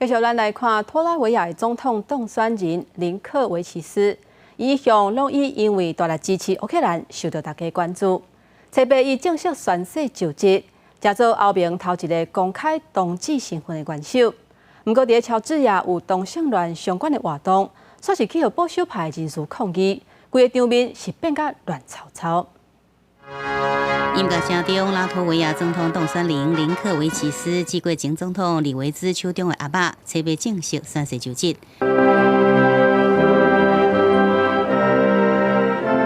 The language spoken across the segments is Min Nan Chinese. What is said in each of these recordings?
繼續咱來看脫拉維亞的總統當選人林克維奇斯，伊一向攏以因為大力支持烏克蘭受到大家關注。初八伊正式宣誓就職，成做歐盟頭一个公開同志身份的元首。毋過，佇咧喬治亞有同性戀相關的活動，煞是去予保守派人士抗議，規個場面是變甲亂糟糟。音樂聲中，拉脫維亞總統當選人林克維奇斯接過前總統李維茲手中的鑰仔，初八正式宣誓就職。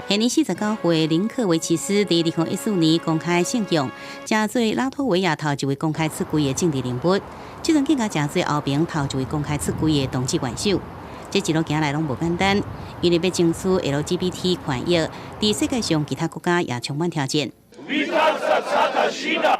現年49歲，林克維奇斯佇2014年公開性向，成做拉脫維亞頭一位公開出櫃的政治人物，這陣更加成做歐盟頭一位公開出櫃的同志元首。這一路行來攏無簡單，因為欲爭取 LGBT 權益，佇世界上其他國家也充滿挑戰。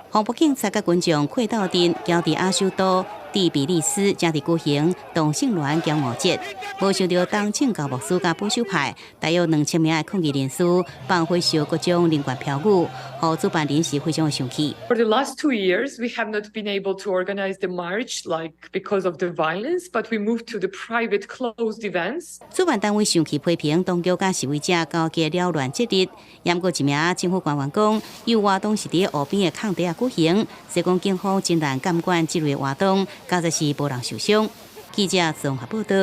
防暴警察佮群眾氣鬥陣，喬治亞首都第比利斯正佇舉行同性戀驕傲節，無想著東正教牧師佮保守派大約2000名的抗議人士放火燒各種人權標語，予主辦人士非常的生氣。 For the last 2 years, we have not been able to organize the march, like because of the violence, but we moved to the private closed events. 主辦單位生氣批評當局佮示威者勾結擾亂節日，毋過一名政府官員講，有活動是佇路邊的空地仔舉行，所以講警方真難監管這類活動，加在是無人受傷。記者綜合報道。